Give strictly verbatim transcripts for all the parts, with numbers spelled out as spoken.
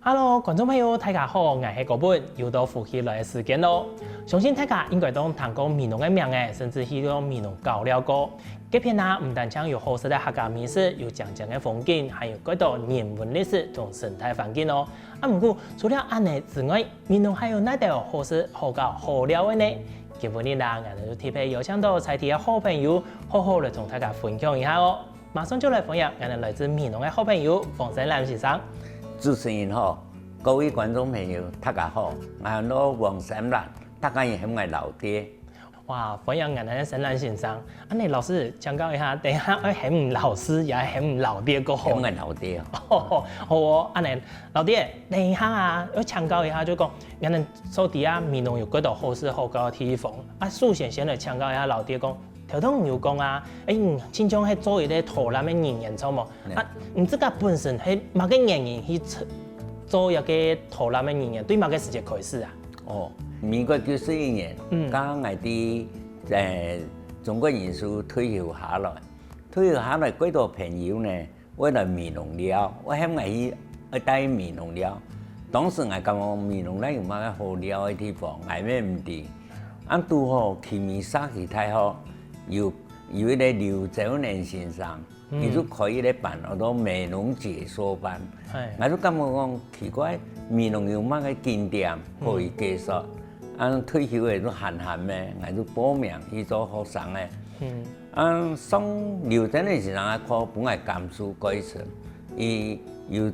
Hello，觀眾朋友，大家好，𠊎係高本，又到福氣來个時間咯。相信大家應該都聽過美濃个名仔，甚至去到美濃搞尞過。該片啊，毋單淨有好食个客家美食，有靚靚个風景，還有幾多人文歷史同生態環境哦。啊，毋過除了恁仔之外，美濃還有哪兜好食、好搞、好尞个呢？今晡日啊，𠊎兜就特別邀請到在地个好朋友，好好來同大家分享一下哦。 馬上就來歡迎𠊎兜來自美濃个好朋友黃生南先生。主持人好，各位觀眾朋友，大家好，𠊎安到黃生南，大家也喊𠊎老爹。哇，歡迎𠊎兜个生南先生。恁仔老師，請教一下，等一下愛喊你老師，也喊你老爹較好？喊𠊎老爹哦。好哦，恁仔老爹，等一下啊，愛請教一下，就講，𠊎兜所知啊，美濃有幾多好食好搞个地方，啊，首先先來請教一下老爹講， 頭先你有講啊，欸，你親像係做一個導覽个人員著無？啊，你自家本身係麼个原因去做一個導覽个人員？對麼个時節開始啊？哦，民國九十一年，嗯，剛剛𠊎對，呃，中國人壽退休下來，退休下來幾多朋友呢， 會來美濃尞，會喊𠊎去，會帶去美濃尞。當時𠊎感覺美濃哪有麼个好尞个地方，𠊎也毋知。啊，拄好去美社區大學有，有一個劉昭年先生，佢就開一個班，安到美濃解說班。𠊎就感覺講奇怪，美濃有麼个景點可以解說？啊，退休个就閒閒个，𠊎就報名去做學生个。 啊，上劉真个先生个課，分𠊎感受過一層，佢有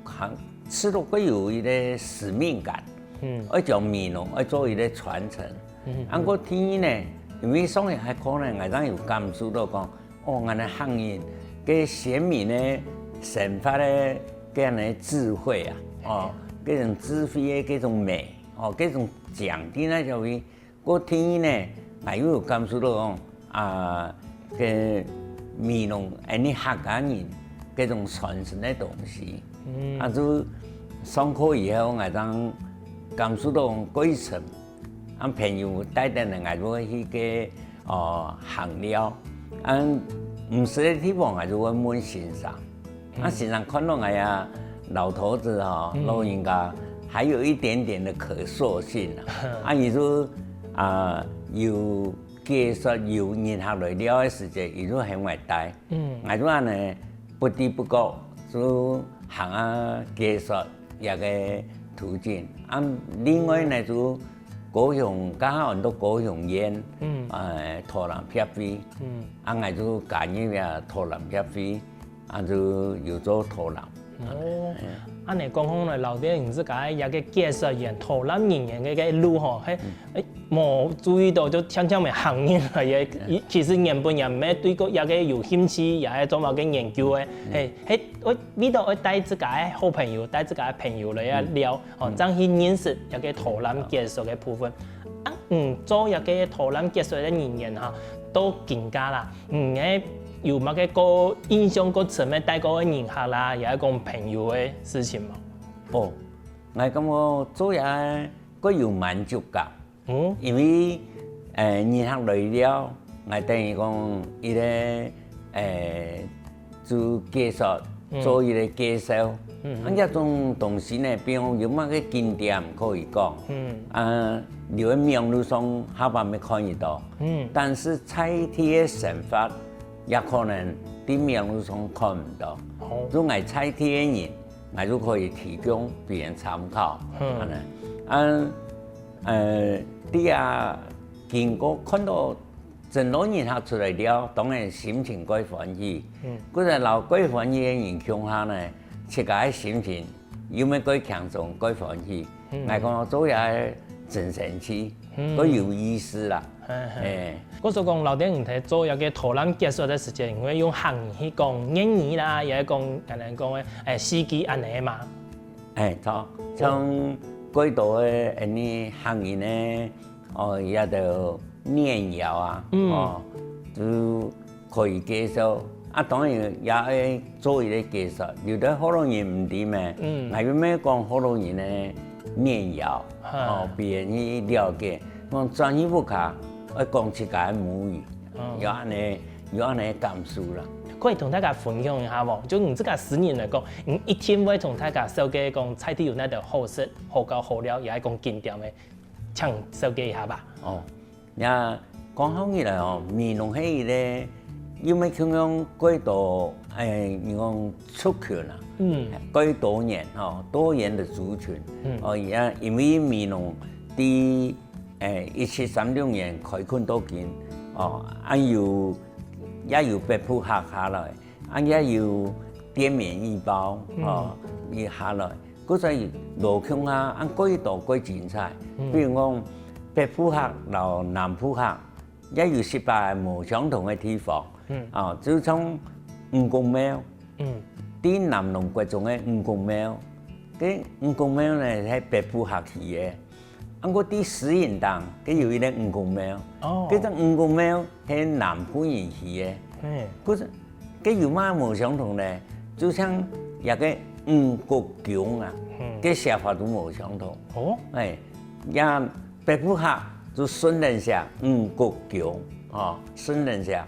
好像試著過有一個使命感，愛將美濃愛做一個傳承。啊，毋過第二呢，因為上佢个課呢，𠊎正有感受著講，哦，𠊎兜客人个先民个生活个該樣个智慧啊，哦，該種智慧个該種美，哦，該種講究个社會， 過第二呢，𠊎又有感受著講，啊，該美濃，𠊎俚客家人該種傳承个東西。啊，就上課以後，𠊎正感受著講過一層，啊，朋友帶等𠊎就會去該，哦，行尞。啊，毋識个地方，𠊎就會問先生。 啊，先生看著𠊎啊，老頭子吼，老人家還有一點點的可塑性啊。啊，佢就，啊，有解說有人客來尞个時節，佢就喊𠊎帶。嗯。𠊎就恁仔不知不覺就行啊解說這個途徑。啊，另外呢，就高雄，剛好安到高雄縣，嗯。呃，導覽協會。嗯。啊，𠊎就加入這導覽協會。 啊，就有做導覽。哦，恁仔講起來，老爹你自家這個解說員、導覽人員个，个路吼，係，欸，無注意著，就漸漸仔行入來个。其實原本也毋係對這個有興趣，也係做麼个研究个，係，係，愛為著愛帶自家个好朋友，帶自家个朋友來這尞，哦，正去認識這個導覽解說个部分。啊，嗯，做這個導覽解說个人員哈，到今下啦， 嗯，欸，有麼个較印象較深个帶過个人客啦，也係講朋友个事情無？哦，𠊎感覺做這个較有滿足感。嗯？因為，呃，人客來尞，𠊎等於講一個，呃，就介紹，嗯。做一個介紹。嗯。啊，這種東西呢，比如有麼个景點可以講，嗯。啊，留在網路上下擺也看得到。嗯。但是在地个生活 也可能在網路上看毋到。哦。就𠊎在地个人，𠊎就可以提供別人參考。嗯。恁仔。啊，呃，在這經過看著真多人客出來尞，當然心情蓋歡喜。嗯。故所摎蓋歡喜个人共下呢，自家个心情 又乜蓋輕鬆、蓋歡喜。嗯。𠊎講做這个真神奇，嗯。蓋有意思啦。嘿，嘿。欸。故所講，老爹你在做這个導覽解說个時節，你會用客語去講諺語啦，也係講，簡單講个，欸，四句恁仔嘛。欸，著。像蓋多个，欸，客語呢， 哦，這兜諺謠啊，嗯。哦，就可以介紹。啊，當然也愛做一個介紹，有兜學老人毋知咩，嗯。𠊎又乜講學老人个諺謠，哈。哦，別人去了解，講轉去屋下，愛講自家个母語，嗯。有恁仔，有恁仔感受啦。可以同大家分享一下無？就你自家私人來講，你一定會同大家紹介講在地有哪兜好食、好搞、好尞，也係講景點个，請紹介一下吧。哦，也講好起來哦，美濃係一個，因為共樣過多，誒，你講族群啊，嗯，過多元哦，多元的族群，嗯，哦，也因為美濃在，誒，一七三六年開墾到今，哦，還有也有北部客下來， 啊，也有滇緬義胞，嗯，哦，佢下來，故所以羅共下，啊，過多過精彩。嗯，比如講，北部客摎南部客，也有十八个無相同个地方。嗯，啊，就像吳公廟，嗯，在南龍國中个吳公廟，該吳公廟呢，係北部客起个。 啊，毋過在石英頂，佢有一個吳公廟，哦，該隻吳公廟係南部人起个，嘿，故所該有麼無相同呢？就像這個吳國公啊，嗯，該寫法都無相同。哦，哎，也北部客就順等寫吳國公，哦，順等寫，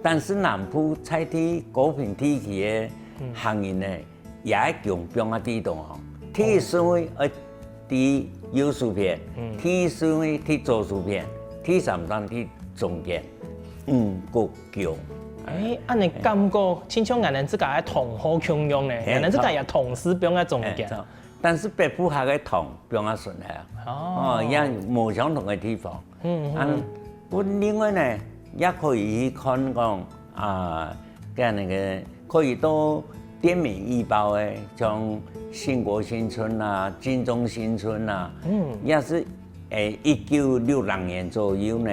但是南部在地高屏地區个，嗯，客人呢，也係強放啊地動哦。第一順位愛在右手片，嗯，第二順位在左手片，第三段在中間，吳國強。哎，恁呢感覺親像𠊎等自家个同好共樣呢，嘿，𠊎等自家也同時放在中間。嘿，著。但是北部客个同放在順个啊。哦，哦，也無相同个地方。嗯，嗯。啊， 不，另外呢，也可以去看講，啊，該那個可以到滇緬義胞个，像興國新村啊、金鐘新村啊，嗯，也是，誒，一九六零年左右呢，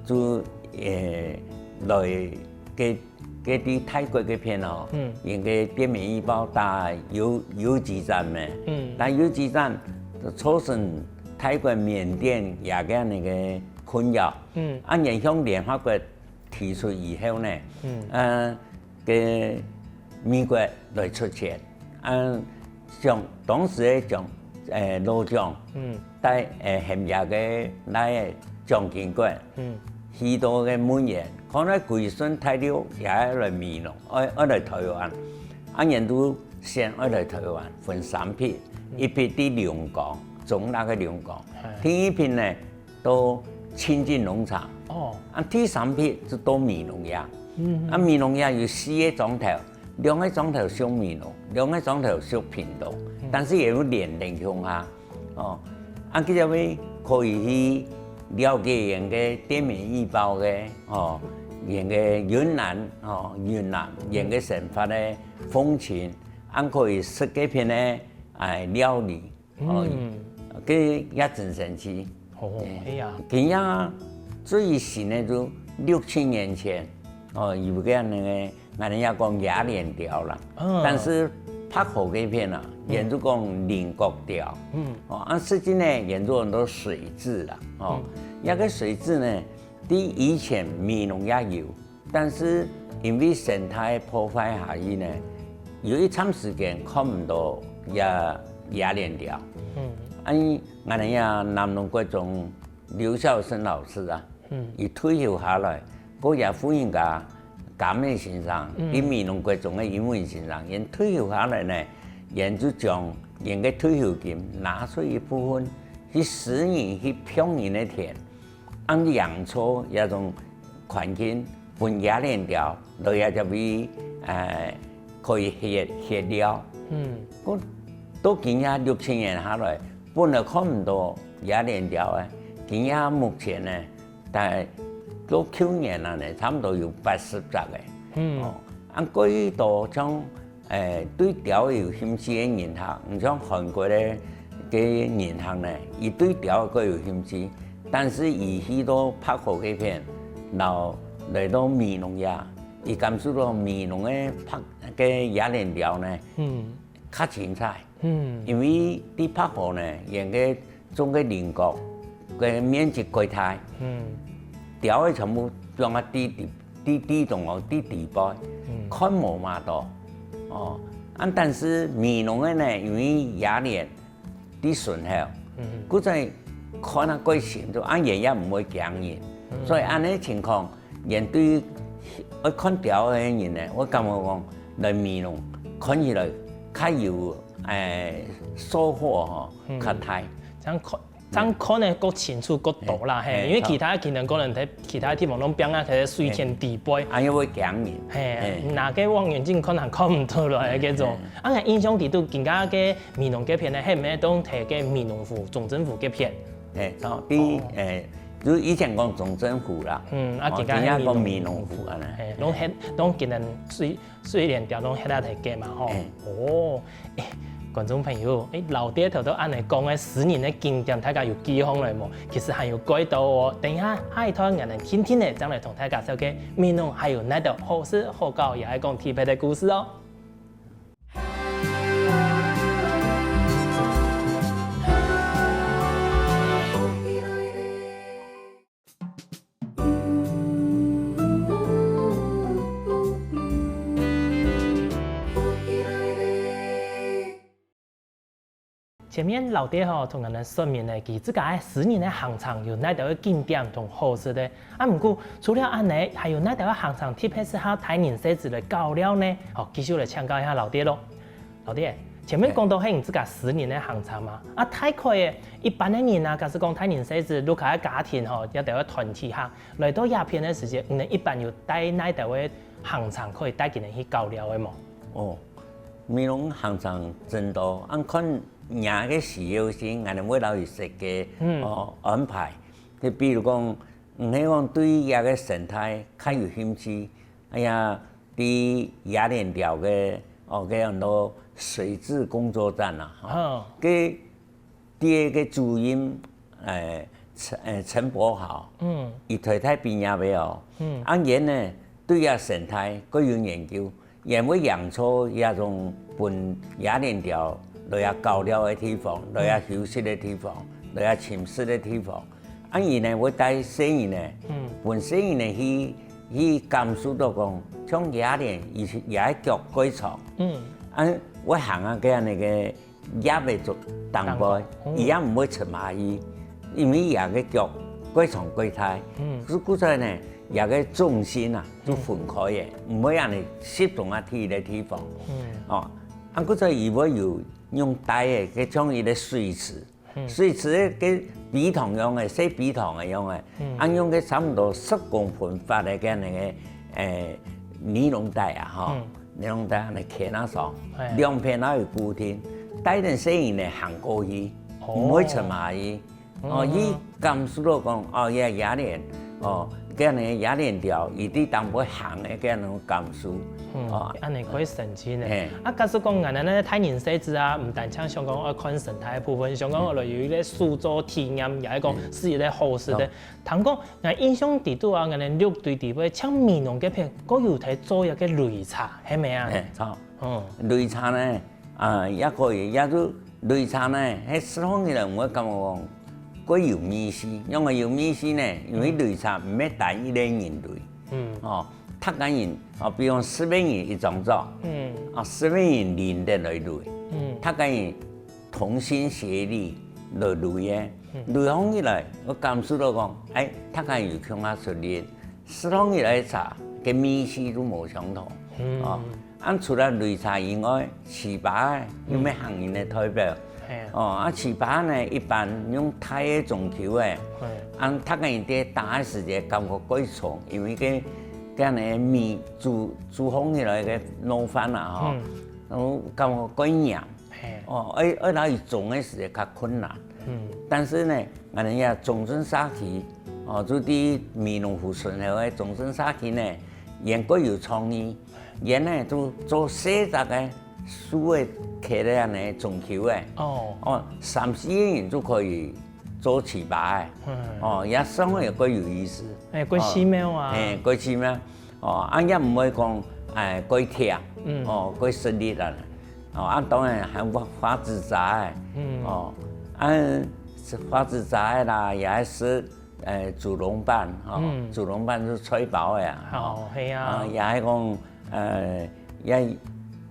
就，誒，來該 該在泰國該片哦，嗯，𠊎个滇緬義胞打游游擊戰咩，嗯，打游擊戰造成泰國、緬甸也个那個困擾，嗯，啊，𠊎向聯合國提出以後呢，嗯，呃，該美國來出錢，啊，像當時个蔣，誒，老蔣，嗯， 帶，誒，喊這個來个蔣經國，嗯，許多个文員，看來歸順大陸也愛來美濃，愛，愛來臺灣。啊，𠊎都先愛來臺灣，分三批，嗯，一批在龍崗，中壢个龍崗，哎，第二批呢，到清境農場，哦，啊，第三批就到美濃這。嗯，啊，美濃這有四個庄頭， 兩個庄頭屬美濃，兩個庄頭屬屏東，嗯，但是也有連等共下。哦，啊，佢就會可以去了解𠊎个滇緬義胞个，哦，𠊎个雲南，哦，雲南，𠊎个生活个風情，還可以食該片个，哎，料理。 哦，嗯，該也真神奇。哦，哎呀，今仔最新个就六七年前，哦，有个那個，𠊎等也講野蓮條啦，嗯，但是白河該片啊，嗯，原就講菱角條，嗯，哦，啊，實際呢，原就很多水雉啦，哦，嗯，那個水雉呢，在以前美濃也有， 但是因為生態破壞下去呢，有一段時間看毋到野，野蓮條。嗯，恁𠊎等這南龍國中劉孝生老師啊，嗯，佢退休下來，過也婦人家甘美先生，嗯，佢美濃國中个英文先生，佢退休下來呢，佢就將佢个退休金拿出一部分去私人去放人个田，恁樣做這種 環境分野蓮條，落也就會，呃，可以歇，歇尞。嗯，故到今仔六七年下來，本來看毋到野蓮條个，今仔目前呢，大概到舊年啊呢，差毋多有八十隻个。嗯，哦，恁過多像 誒，對鳥有興趣个人客，毋像韓國个，个人客呢，佢對鳥較有興趣，但是佢去到白河該片，然後來到美濃這，佢感受到美濃个白，个野蓮條呢，嗯，較精彩。嗯，因為在白河呢，佢个種个菱角，个面積較大，嗯，鳥仔全部放啊在地，在地動哦，在地背，嗯，看無嘛到。哦，啊，但是美濃个呢，因為野蓮在脣口，嗯，故所看啊較清楚，啊，佢也毋會驚人，嗯，所以恁呢情況，佢對愛看鳥个人呢，𠊎感覺講來美濃看起來較有，欸，收穫吼，較大。正看，正看得較清楚、較多啦，嘿，因為其他可能可能在其他地方攏變啊，在水田底背。啊，又會驚人。嘿，拿个望遠鏡看還看毋出來个該種。啊，𠊎印象裡肚，今下个美濃該片呢，係毋係都在該美濃湖、中正湖該片？欸，著，比，欸，就以前講中正湖啦，嗯，啊，哦，今下係美濃湖。今下講美濃湖恁呢。欸，攏係，攏今下水 水田鳥攏歇在該嘛吼。哦，欸，觀眾朋友，欸，老爹頭頭恁呢講个私人个景點，大家有記好來無？其實還有幾多哦。等一下下一段𠊎等定定仔正來同大家紹介美濃還有哪兜好食好搞，也係講特別个故事哦。 前面老爹吼同𠊎等說明了佢自家个私人个行程有哪兜个景點同好食个。啊，毋過除了恁呢，還有哪兜个行程特別適合大人細子來搞尞呢？好，繼續來請教一下老爹囉。 老爹，前面講到係你自家私人个行程嘛，啊，大概个一般个人啊，假使講大人細子，屋下个家庭吼，也都會團體行，來到這片个時節，你等一般有帶哪兜个行程可以帶佢等去搞尞个無？哦，美濃行程真多，恁看若个需要性，𠊎等會摎佢設計，嗯，哦，安排。就比如講，你係講對這个生態較有興趣， 哎呀，在野蓮寮个，哦，該安到水質工作站啊，吼。哦。該，該个主任，欸，陳，欸，陳柏豪，嗯。佢台大畢業个哦。嗯。啊，佢呢，對這生態較有研究，佢會營造這種分野蓮寮來這搞尞个地方，來這休息个地方，來這尋食个地方。 啊，佢呢會帶細人呢，嗯。分細人呢去，去感受到講，像野蓮，佢，佢个腳蓋長，嗯。啊，會行啊，該恁呢个葉个頂背，頂背，嗯。佢也毋會沉下去，因為佢个腳蓋長蓋大，嗯。所以故所呢，佢个重心啊，就分開个，嗯。毋會恁呢集中啊在一个地方。嗯。哦，啊，故所佢會有用帶个，該像一个水池， 嗯。水池个陂塘樣个，細陂塘个樣个，嗯。啊，用个差毋多十公分闊个該恁呢个，欸，尼龍帶啊，吼，嗯。尼龍帶恁呢牽啊上，嘿。兩片啊有固定，帶等細人呢行過去，哦。毋會沉下去。哦，嗯。佢感受到講，哦，這野蓮，哦，該恁呢野蓮寮，佢在頂背行个該恁呢感受。嗯，哦。恁呢可以省錢呢。嘿。 啊，假使講𠊎等个大人細子啊，毋單淨想講愛看生態个部分，想講來有一个手作體驗，也係講係一个好食个。嗯。聽講，𠊎印象裡肚啊，𠊎等六堆裡背，像美濃該片，還有在做一个擂茶，係無啊？嘿，著。嗯。擂茶呢，啊，也可以，也就擂茶呢，係食起來，𠊎感覺講，較有味緒。仰會有味緒呢？因為擂茶毋係單一个人擂。嗯。哦，逐个人 啊，比如講十个人一張桌，嗯。啊，十个人輪等來擂，嗯。逐个人同心協力來擂个，嗯。擂好起來，𠊎感受到講，欸，逐个人有共下出力，食好起來个茶，个味緒都無相同。嗯。啊，啊，除了擂茶以外，粢粑仔又係客人个代表。嗯。嘿啊。哦，啊，粢粑呢，一般用大个中球个，嘿。啊，逐个人在打个時節感覺較重，因為个 該恁呢米煮，煮好起來个糯飯啊，吼，嗯。然後感覺較硬。嘿。哦，愛，愛摎佢舂个時節較困難。嗯。但是呢，𠊎等這中正社區，哦，就在美濃湖脣頭个中正社區呢，佢較有創意，佢呢就做細隻个樹仔刻个恁呢中球个。哦。哦，三四个人就可以 做粢粑个。嗯。哦，也算係較有意思。欸，較奇妙啊。哦，嘿，較奇妙。哦，啊，也毋會講，欸，較忝，嗯。哦，較食力啊。哦，啊，當然還有花，花枝茶个。嗯。哦，啊，食花枝茶个啦，也係食，欸，豬籠粄，吼，嗯。豬籠粄係菜包个啊，吼。哦，係啊。啊，也係講，呃，也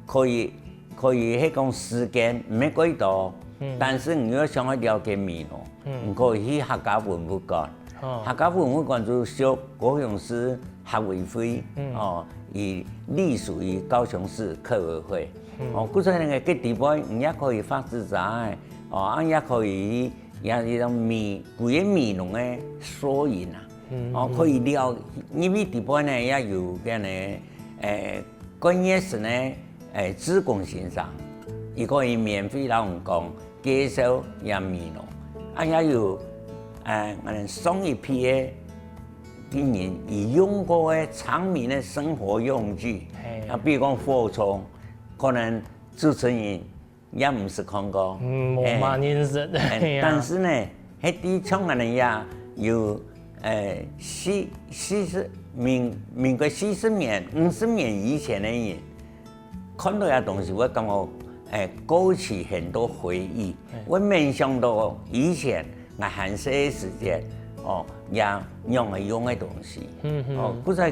可以，可以，係講時間毋係幾多，嗯。但是你又想要了解美濃， 嗯。你可以去客家文物館。哦。客家文物館就屬高雄市客委會，嗯。哦，佢隸屬於高雄市客委會。嗯。哦，故所呢，該地方你也可以畫紙張个，哦，啊也可以，也一種美，古言美濃个縮影啊。嗯。哦，可以了，因為地方呢也有个呢，誒，專業性个，誒，志工先生，佢可以免費摎人講介紹也美濃，啊也有，誒，上一批个 个人，佢用過个常民个生活用具，嘿。啊，比如講火囪，可能主持人也毋識看過。嗯，無嘛認識。嘿，嘿啊。但是呢，該在像恁樣呀，有，呃，四，四十，民，民國四十年、五十年以前个人， 看到這東西，會感覺，誒，勾起很多回憶，嘿。會聯想到以前𠊎還細个時節，哦，也仰仔用个東西。嗯哼。哦，故所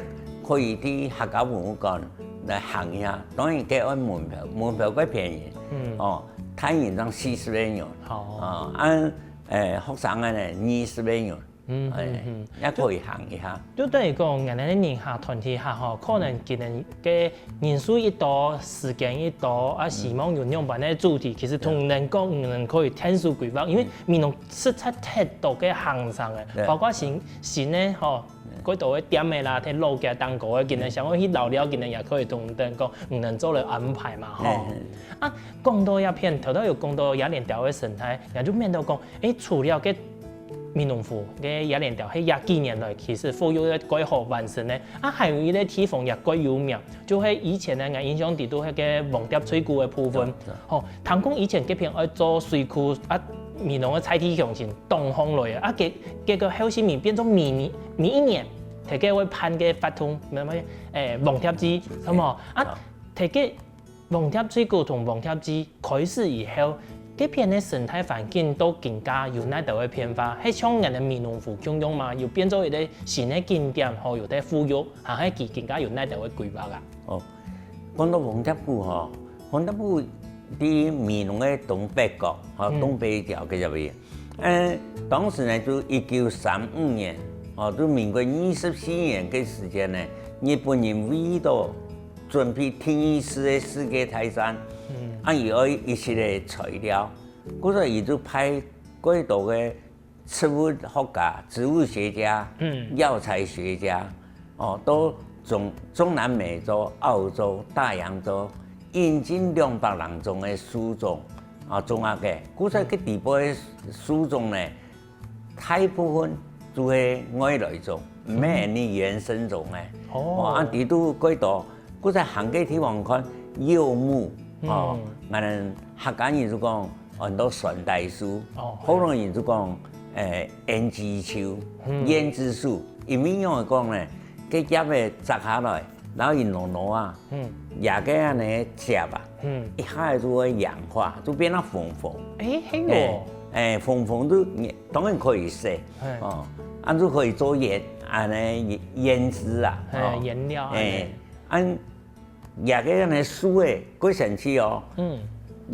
可以去客家文物館來行一下，當然該愛門票，門票較便宜。嗯。哦，大人正四十个銀。好。啊，啊，誒，學生个呢，二十个銀。 嗯，哎，嗯，嗯。也可以行一下。就等於講，𠊎等个人客團體下吼，可能今年个人數一多，時間一多，啊，嗯。希望有仰般个主題，其實同人講，嗯，可以天數規劃，因為美濃實在忒多个行程个，對。包括新，新个吼，對。幾多个店个啦，忒老个、當高个，今年想要去尞尞，今年也可以同人講，嗯，做了安排嘛，吼。嗯，嗯。啊，講到這片，頭頭有講到野蓮調个生態，也就變到講，誒，除了个 美濃湖个野蓮調，係這幾年來其實復育得蓋好完成个。啊，還有一個地方也蓋有名，就係以前呢，𠊎印象裡肚該個黃蝶翠谷个部分。對，對。吼，聽講以前該片愛做水庫，啊，美濃个在地鄉親當好來个，啊，結，結果後續變做每年，每一年，大家會辦个活動，什麼，誒，黃蝶祭，係無？啊，啊。大家 黃蝶翠谷同黃蝶祭開始以後，該片个生態環境都更加有哪兜个變化，係像𠊎等美濃湖共樣嘛，有變做一個新个景點，吼，有在復育，還係佢更加有哪兜个規劃啊？哦，講到黃蝶谷吼，黃蝶谷在美濃个東北角，吼，嗯。東北角个這位。 呃，當時呢，就一九三五年，哦，就民國二十四年个時間呢，日本人為著準備第二次个世界大戰，嗯。啊，佢愛一息个材料，故所佢就派幾多个植物學家、植物學家、嗯。藥材學家， 哦，到中，中南美洲、澳洲、大洋洲，引進兩百零種个樹種，啊，種下个。故所該地方个樹種呢，大部分就係外來種，毋係你原生種个。哦。哦，啊，裡肚幾多，故所行个地方看，柚木，哦，嗯。𠊎等客家人就講， 安到酸帶樹，哦，福佬人就講，誒，胭脂樹，嗯。胭脂樹，因為仰仔講呢，該葉仔摘下來，然後佢挪挪啊，嗯。這个恁呢接啊，嗯。一下子就會氧化，就變到紅紅。誒，係哦。誒，誒，紅紅就，當然可以食，嘿。哦，啊，就可以做胭，恁呢胭脂啊，嘿，哦。顏料啊，誒，嘿。 恁，這个恁呢樹仔，過神奇哦。嗯。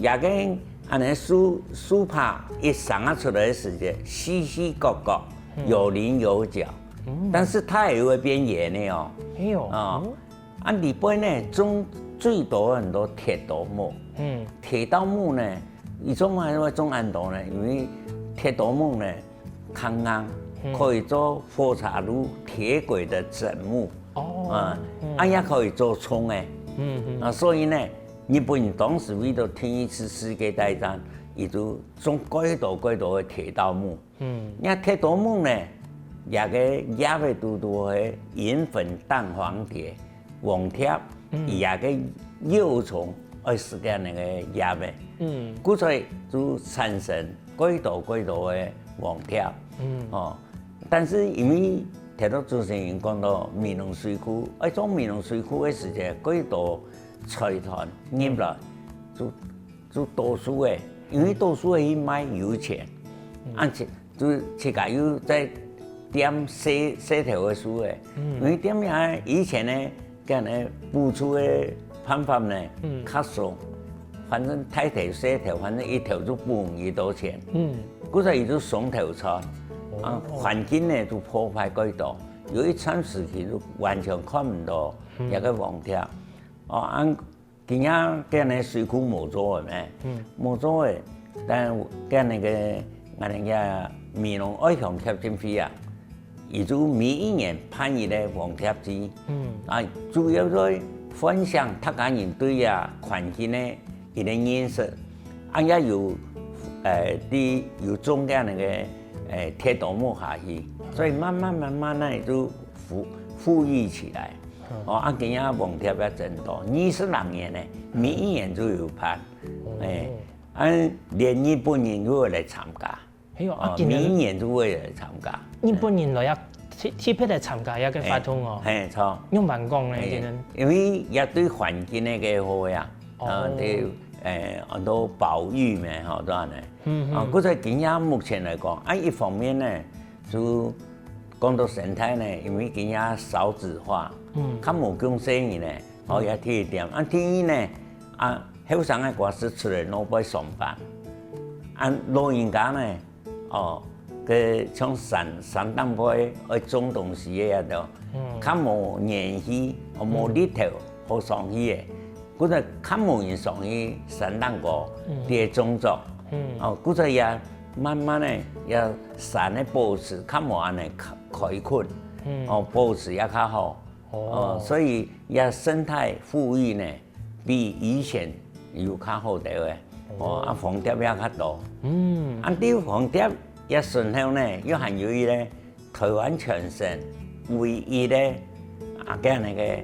這个恁呢樹，樹杈一生啊出來个時節，四四角角，嗯。有稜有角，嗯。但是它也會變圓的哦。哎喲，哦。嗯。啊，裡背呢，種最多很多鐵斗木。嗯。鐵斗木呢，佢做麼个會種恁多呢？因為鐵斗木呢， 較硬，嗯。可以做火車路、鐵軌的枕木。哦，啊，嗯。啊，也可以做銃的。嗯，嗯。啊，所以呢，日本人當時為著第二次世界大戰，佢就種蓋多蓋多个鐵斗木。嗯。該鐵斗木呢，這个葉仔肚肚个銀粉蛋黃蝶， 黃蝶，嗯。佢這个幼蟲愛食个該个葉仔。嗯。故所就產生蓋多蓋多个黃蝶。嗯。哦，但是因為頭先主持人講到美濃水庫，愛做美濃水庫个時節，蓋多財團入來，嗯。就，就倒樹仔，因為倒樹仔去賣有錢，嗯。啊，自，就自家又再點細，細頭个樹仔。嗯。因為點樣以前呢， 恁呢補助个辦法呢，嗯。較鬆，反正大頭細頭，反正一頭就分幾多錢。嗯。故所佢就鬆頭賺，哦。啊，環境呢就破壞蓋多。有一段時期就完全看毋到這个黃蝶。哦，恁今下該个水庫無做了咩？無做了，但該个𠊎等个美濃愛鄉協進會啊，佢就每一年辦一个黃蝶祭。啊，主要在分享大家人對啊環境个一个認識，啊也有，呃，對有種个那个，呃，鐵多木下去，所以慢慢慢慢个就富富裕起來。哦，啊，今下黃蝶也真多，二十零年呢，每一年就有辦。哎，啊，連日本人都會來參加。哎喲，啊，哦，今年每一年都會來參加。日本人來啊，特特別來參加這个活動哦。嘿，著。仰般講呢？哎，今年因為也對環境个个好呀，哦，啊，對，誒，很多保育咩，吼，都恁呢。嗯嗯。啊，故所今下目前來講，啊，一方面呢，就講到生態呢，因為今下少子化，嗯，較無降細人呢，哦，也第一點。啊，第二呢，啊，後生个話係出來外背上班，啊，老人家呢， 哦，該像山山頂背愛種東西个啊，都，嗯，較無元氣，哦，無日頭好上去个，故所較無人上去山頂高，嗯，在該種作。嗯，哦，故所也慢慢个，也山个保持較無恁呢開開墾，嗯，哦，保持也較好。哦，哦，所以也生態復育呢， 比以前有較好兜个，哦，啊，黃蝶也較多。嗯，啊，對黃蝶也順後呢，又還有一个台灣全省唯一个，啊，該那个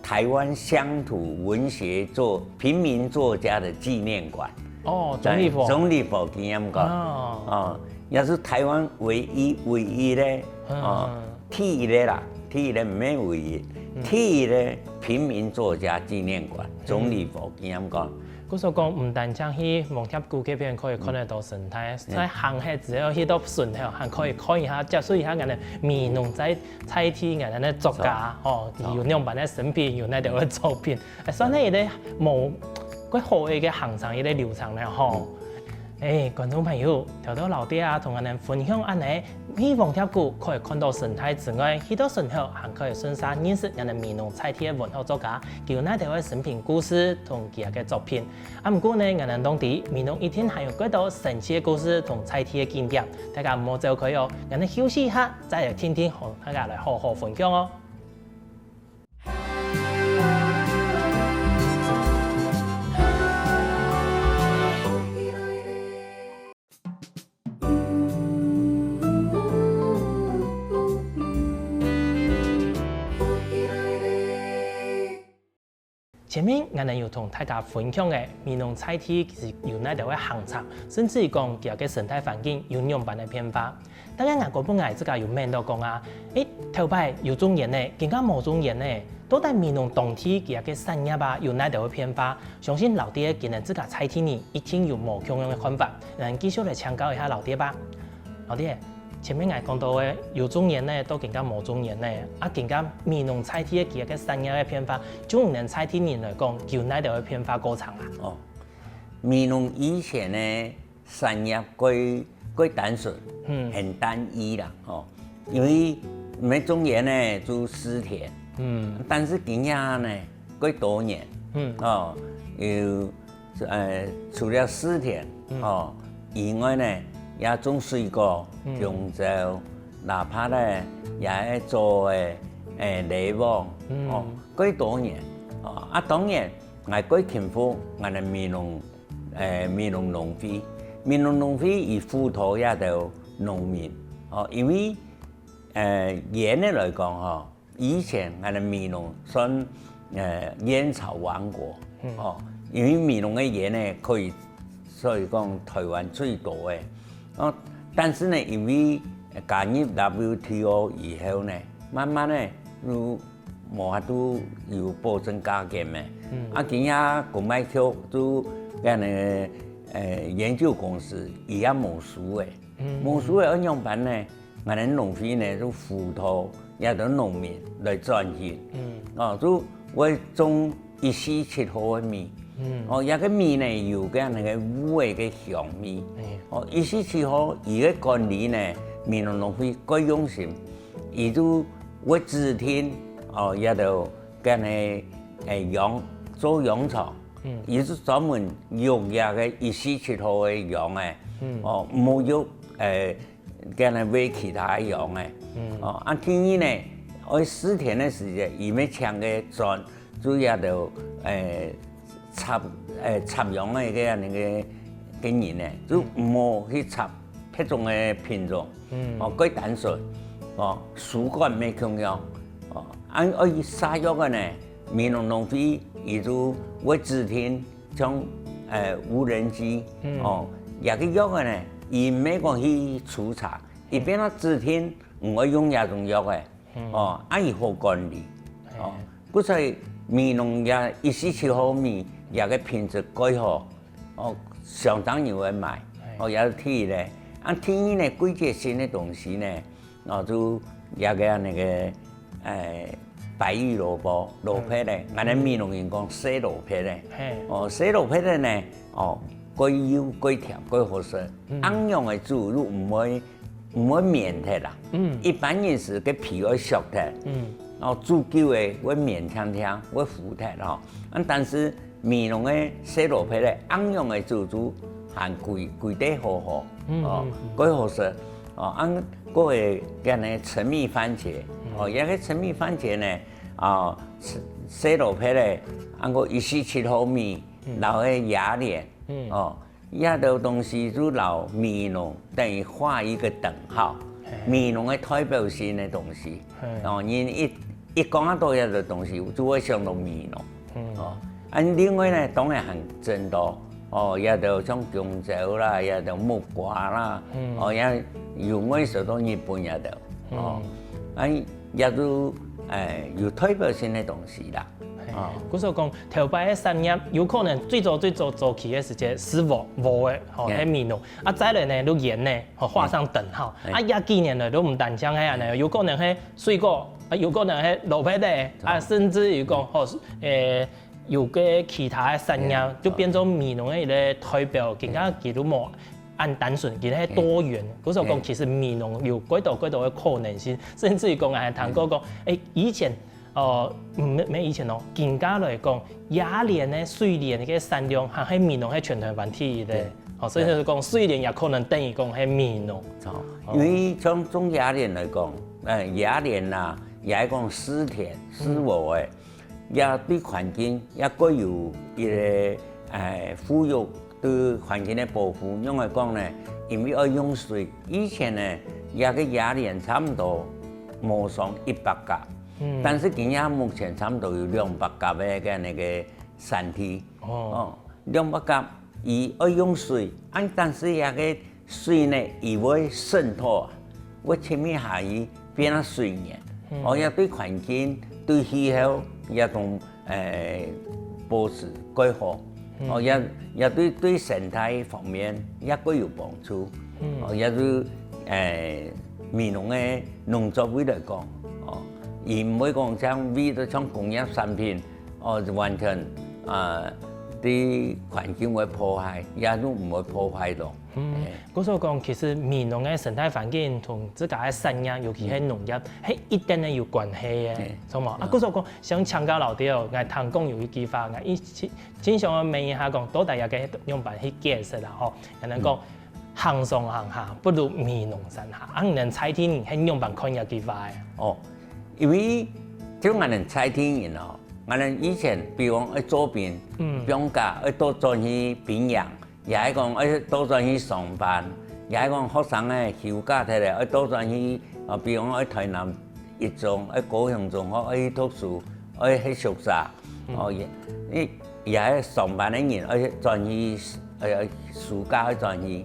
台灣鄉土文學作平民作家的紀念館。哦，鍾理和。鍾理和紀念館。哦，哦，也是台灣唯一唯一个，哦，嗯，第一个啦，第一个毋係唯一，第一个平民作家紀念館，鍾理和紀念館。故所講，毋單淨去黃蝶谷該片可以看得到生態，在行忒之後去到順後，還可以看一下，接觸一下𠊎等美濃在在地𠊎等个作家，哦，有仰般个生平，有哪兜个作品，哎，算係一个無 蓋好个一个行程，一个流程了吼。欸，觀眾朋友，頭頭老弟啊，同𠊎等分享恁呢，去黃蝶谷可以看到生態之外，去到順後還可以順續認識𠊎等美濃在地个文學作家，佢有哪兜个生平故事同佢个作品。啊，毋過呢，𠊎等當知美濃一定還有蓋多神奇个故事同在地个景點，大家毋好走開哦。𠊎等休息一下，再來聽聽，同大家來好好分享哦。 前面𠊎等有同大家分享个美濃在地其實有哪兜个行程，甚至於講佢个生態環境有仰般个變化。 但係𠊎个朋友自家有問到講啊，欸，頭擺有種菸仔，今下無種菸仔，到底美濃當地佢个產業啊有哪兜个變化？相信老弟今日自家在地人一定有無共樣个看法。咱繼續來請教一下老弟吧。老弟，前面𠊎講到个有種菸仔，到今下無種菸仔，啊今下美濃在地个佢个產業个變化，就你等在地人來講，有哪兜个變化過程啊？哦，美濃以前呢， 產業較較單純，嗯，很單一啦，吼。因為毋係種菸呢，就蒔田，嗯，但是今下呢，較多元，嗯，哦，有，呃，除了蒔田，嗯，哦，以外呢，也種水果，嗯，香蕉，哪怕呢，也會做，欸，欸，梨王，嗯，哦，較多元，哦，啊，當然，𠊎較幸福，𠊎个美濃 欸，美濃農會。美濃農會佢輔導這兜農民，哦，因為，呃，菸仔來講吼，以前𠊎等美濃算，呃，菸草王國，嗯，哦，因為美濃个菸仔可以，所以講台灣最多个。哦，但是呢，因為加入W T O以後呢，慢慢呢，就 無法度有保證價格咩。嗯。啊，今下公賣局就恁呢，呃，菸酒公司，佢也無收个。嗯。無收个愛仰般呢？𠊎等農會呢，就輔導這兜農民來轉型。嗯。哦，就會種一四七號个米。嗯。哦，這个米呢，有該恁呢个烏个个香味。嗯。哦，一四七號，佢个管理呢，美濃農會蓋用心，佢就會指定哦，這兜該呢，誒，羊，做羊場，嗯，佢係專門育這个一四七號个羊誒，嗯，哦，無育誒，該呢喂其他个羊誒，嗯，哦，啊，第二呢，愛蒔田个時節，佢乜請个專，就這兜誒插誒插羊个該恁呢个个人呢，就毋好去插別種个品種。 嗯，哦，較單純，哦，手感乜共樣，哦，恁愛殺藥个呢，美濃農會佢就會指定像，呃，無人機，嗯，哦，這个藥个呢，佢毋係講去抽查，佢變到指定毋愛用這種藥个，嗯，哦，恁佢好管理，哦，故所美濃這一四七號米這个品質較好， 哦，相當有人買，哦，也係第一咧。啊，第二呢，季節性个東西呢，哦，就這个那个，誒，白玉蘿蔔，蘿蔔咧，𠊎等美濃人講細蘿蔔咧，哦，細蘿蔔咧呢，哦，較幼、較甜、較好食，恁樣个煮就毋會毋會綿忒啦。嗯，一般人係个皮會削忒，嗯，哦，煮久个會綿忒忒，會糊忒吼。啊，但是美濃个細蘿蔔咧，恁樣个煮煮還歸歸得好好，哦，嗯，嗯，嗯，較好食，哦，恁个个个呢陳皮番茄，哦，這个陳皮番茄呢，啊，細細蘿蔔咧，恁个一四七號米，嗯，摎个雅蓮，嗯，哦， 這兜東西就摎美濃等於畫一個等號，美濃个代表性个東西。哦，人一一講到這兜東西，就會想到美濃。哦，啊，另外呢，當然還真多。哦，這兜像弓蕉啦，這兜木瓜啦，哦，也有外銷到日本這兜。哦，啊，這就誒有代表性个東西啦。 哦，故所講，頭擺个產業有可能最早最早早期个時節係禾，禾个，吼，係美濃。啊，再來呢，就菸呢，吼，畫上等號。啊，這幾年呢，都毋單淨係恁樣，有可能係水果，啊，有可能係蘿蔔仔，啊，甚至於講，吼，誒，有个其他个產業，就變做美濃个一個代表，更加佢都無恁單純，佢係多元。故所講，其實美濃有幾多幾多个可能性，甚至於講，還談過講，誒，以前 哦，毋，毋係以前哦，今下來講，雅蓮个水蓮个產量還係美濃係全台灣第一个。哦，所以就係講水蓮也可能等於講係美濃。哦，因為像種雅蓮來講，誒，雅蓮啊，也係講蒔田、蒔禾个，也對環境也較有一個，誒，富裕 對環境个保護，仰仔講呢？因為愛用水，以前呢，這个雅蓮差毋多無上一百甲，但是今下目前差毋多有兩百甲个个那個產地。哦，兩百甲，佢愛用水，啊，但是這个水呢，佢會滲透啊，會沉入下去，變成水源。哦，也對環境、對氣候，也同 誒，保持較好，哦，也也對對生態方面也較有幫助，哦，也對誒美濃个農作物來講，哦，佢毋會講像為著像工業產品，哦，完全啊對環境會破壞，也就毋會破壞咯。嗯，故所講，其實美濃个生態環境同自家个產業，尤其係農業，係一定个有關係个，著無？啊，故所講， 想請教老弟哦，𠊎聽講有一句話，𠊎以前經常愛問一下講，到底愛仰般去解釋啦吼？𠊎等講，行上行下，不如美濃山下。啊，你等在地人係仰般看這句話个？哦，因為就𠊎等在地人哦，𠊎等以前，比如講愛做兵，放假愛倒轉去兵營， 也係講愛倒轉去上班，也係講學生仔休假忒咧，愛倒轉去，啊，比如講愛台南一中，愛高雄中學，愛去讀書，愛去宿舍，哦，也也也係上班个人愛轉去，呃，暑假愛轉去，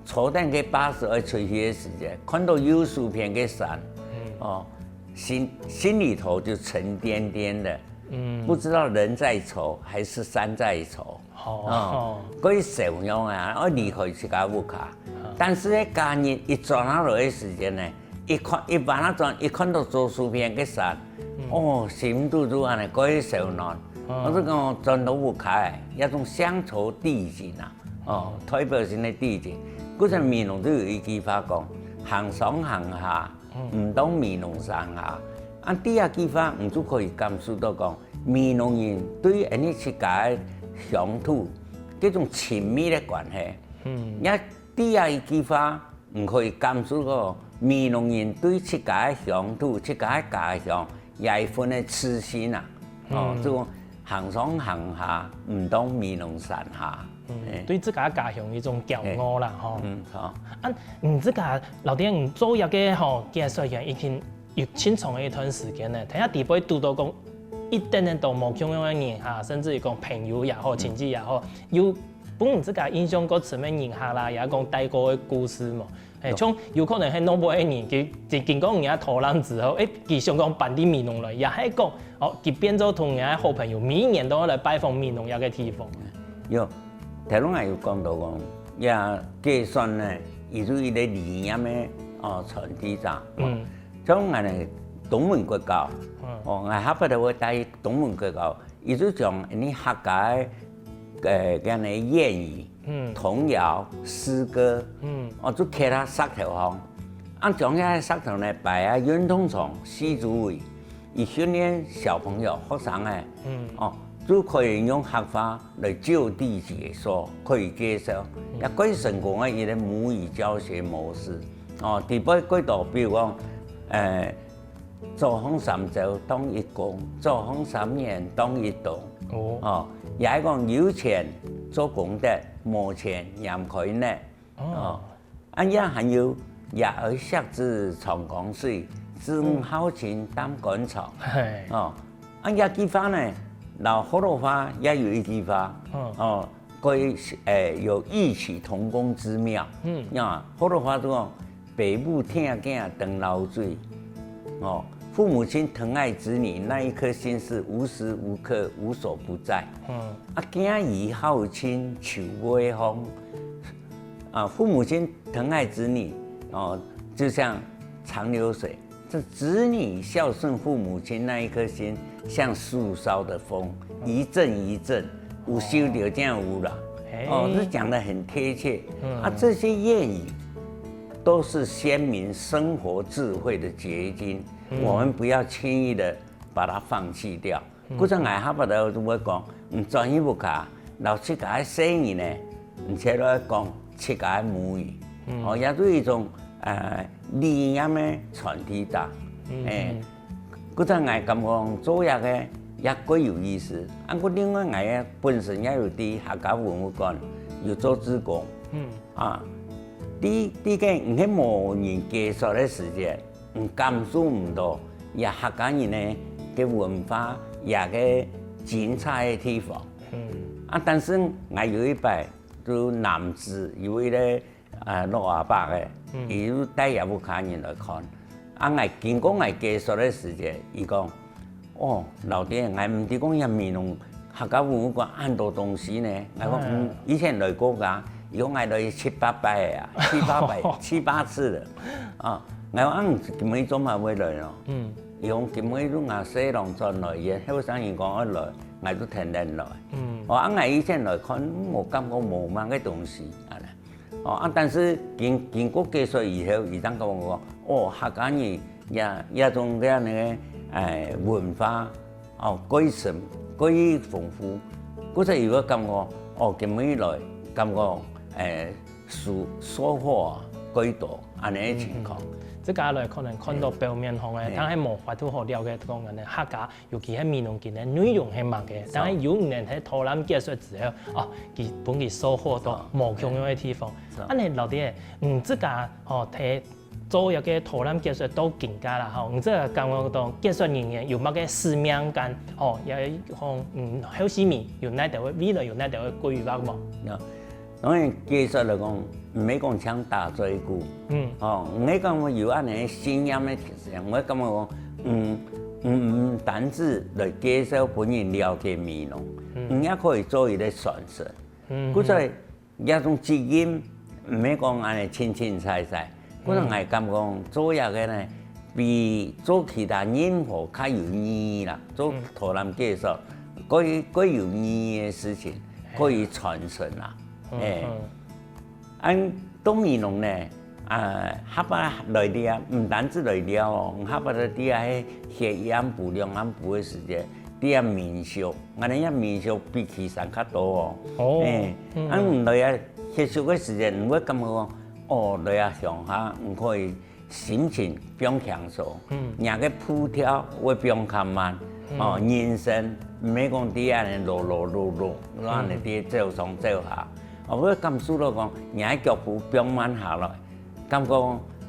坐等該巴士愛出去个時節，看到右手片个山，哦，心心裡頭就沉甸甸的，不知道人在愁還是山在愁。 哦，該愁樣啊，愛離開自家屋下。但是呢，假日一轉下來个時間呢，一看一彎下轉，一看到左手片个山，哦，心肚就恁呢，該愁暖。𠊎就講轉到屋下欸，這種鄉愁地景啊，哦，代表性个地景。故所美濃就有一句話講，行上行下，毋當美濃山下，啊，這句話，你就可以感受到講，美濃人對𠊎等自家个鄉土，這種親密个關係。嗯。也這一句話，你可以感受到美濃人對自家个鄉土、自家个家鄉，這一份个自信啊。哦，嗯。就講行上行下，毋當美濃山下。嗯，哎。對自家家鄉一種驕傲啦，哎。吼。嗯，好。啊，你自家老弟，你做這个吼，解說員已經 有盡長个一段時間呢，頭下底背堵到講，一等等都無共樣个人哈，甚至於講朋友也好，嗯。親戚也好，有分你自家印象較深个人客啦，也講帶過个故事無？嘿，有。像有可能係外背个人，佢，佢經過人家導覽之後，誒，佢想講搬到美濃來，也係講，哦，佢變做同人家好朋友，每年都會來拜訪美濃這个地方。有，頭先也有講到講，這解說呢，佢就一个理念个，哦，傳遞者。嗯。 像𠊎等東門國校，嗯。哦，𠊎下擺都會帶東門國校，佢就將𠊎等客家个，呃，恁樣个諺語、嗯。童謠、詩歌，嗯。哦，就刻在石頭項。啊，將這石頭呢，擺在運動場四周圍，以訓練小朋友、學生仔，嗯。哦，就可以用客話 來就地解說，可以介紹，嗯。也蓋成功个一个母語教學模式。哦，底背蓋多，比如講，呃，早放三朝當一工，早放三年當一冬。哦。哦，也係講有錢做功德，無錢念開呢。哦。哦， 恁樣還有，也愛惜子長江水，子女孝親擔竿長。嘿。哦，恁樣句話呢，摎學老話也有一句話，嗯。哦，可以，誒，有異曲同工之妙。嗯。啊，學老話就講，爸母疼囝長流水。哦，父母親疼愛子女那一顆心是無時無刻無所不在。嗯。啊，囝兒孝親樹尾芳。 啊，父母親疼愛子女，哦，就像長流水，這子女孝順父母親那一顆心，像樹梢的風，一陣一陣，有收著正有啦。嘿。哦，這講得很貼切。嗯。啊，這些諺語都是先民生活智慧的結晶，嗯。我們不要輕易地把它放棄掉。 嗯。故所𠊎下擺就會講，毋轉去屋下，摎自家个細人呢，毋就來講自家个母語。嗯。哦，也係一種，呃，理念个傳遞者。嗯，誒，嗯。故所𠊎感覺做這个也蓋有意思。啊，故另外𠊎个本身也有在客家文物館有做志工。嗯。啊，在，在該毋係無人解說个時節， 嗯，感受毋到，這客家人呢，个文化，這个精彩个地方。嗯。啊，但是𠊎有一擺，就南勢有一个，呃，老阿伯个，嗯。佢就帶佢屋下人來看。啊，𠊎經過𠊎解說个時節，佢講， 哦，老弟，𠊎毋知講這美濃客家文物館恁多東西呢。𠊎講，嗯。嗯，以前來過㗎，佢講𠊎來七八擺啊，七八擺，七八次了。啊，𠊎講，啊，你今晡日做麼个會來咯？嗯。佢講，今晡日就𠊎細郎轉來，佢後生人講愛來，𠊎就跈等來。嗯。哦，啊，𠊎以前來看，嗯，𠊎感覺無麼个東西，恁呢。 哦，啊，但是經，經過解說以後，佢正跟𠊎講，哦，客家人也，也種恁樣个，誒，文化，哦，蓋深，蓋豐富。故所佢會感覺，哦，今晡日來，感覺，誒，收，收穫啊，蓋多，恁樣个情況。嗯，嗯。自家來可能看到表面上个，嘿。但係無法度好了解講，恁樣客家 尤其係美濃今个內容係麼个，嗯。但係有人係導覽解說之後，哦，佢分佢收穫到無共樣个地方。是。恁呢，老弟，你自家，哦，在做一个導覽解說到今下啦，吼，你自家感覺到解說人員有麼个使命感，哦，也講，嗯，後續你有哪兜个，未來有哪兜个規劃無？ 當然，解說來講，毋係講像打嘴鼓。嗯。哦，𠊎感覺有恁樣个信念个提升，𠊎感覺講，嗯，毋，毋單止來介紹分人了解美濃，嗯。嗯，也可以做一个傳承。嗯。故所，這種責任，毋係講恁樣清清彩彩。故所，嗯。𠊎感覺講，做這个呢，比做其他任何較有意義啦，做，嗯。導覽解說，蓋，蓋有意義个事情，可以傳承啦。 嗯，哎，嗯。恁到美濃呢，啊，客家來尞，毋單止來尞哦，客家來尞係歇一暗晡、兩暗晡个時節，佇遐民宿，𠊎等遐民宿比起山較多哦。哦，欸，嗯。啊，你來遐歇宿个時節，你會感覺講，哦，來遐鄉下，你可以心情放輕鬆，嗯。若个步調會放較慢，嗯。哦，人生毋係講佇遐呢勞勞碌碌，然後呢，嗯。佇走上走下，哦，會感受到講，若个腳步放慢下來。 感覺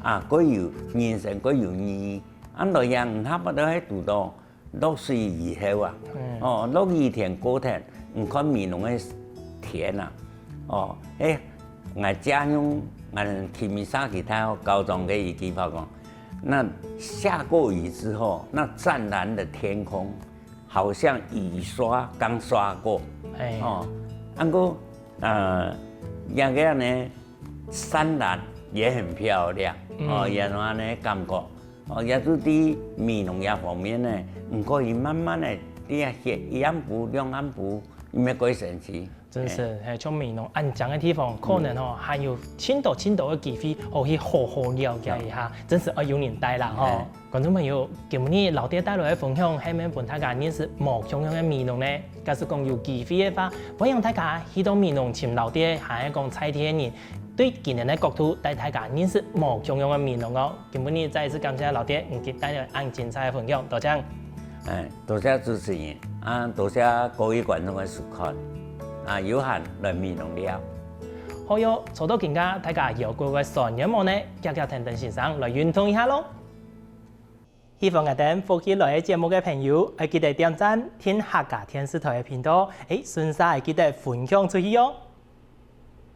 啊，過有人生，過有意義。啊，來樣毋差不多係堵到落水以後啊，嗯。哦，落雨天過天，你看美濃个天啊，哦，欸，𠊎借用𠊎Kimi Saki大學高中个一句話講，那下過雨之後，那湛藍的天空，好像雨刷剛刷過，欸。哦，啊，毋過，呃，那個呢， 湛藍也很漂亮，嗯。哦，也有恁呢感覺。哦，也就在美濃這方面呢，你可以慢慢的，你歇一暗晡、兩暗晡，你會過神奇。真是，欸。嘿，像美濃恁靚个地方，可能吼，嗯。還有盡多盡多个機會，好去好好了解一下，欸。真是愛有人帶啦吼。欸。 觀眾朋友，今日老爹帶來个分享，係毋係分大家認識無共樣个美濃呢？假使講有機會个話，歡迎大家去到美濃尋老爹，還係講在地个人，對今日个角度帶大家認識無共樣个美濃哦。今晡日再一次感謝老爹，你帶來恁精彩个分享，多謝。欸，多謝主持人，啊，多謝各位觀眾个收看，啊，有閒來美濃尞。好喲，坐到今下，大家有過个酸軟無呢？遽遽跈等先生來運動一下囉。 喜歡𠊎兜福氣來了節目个朋友，愛記得點讚、訂客家電視台个頻道，欸，順續愛記得分享出去哦。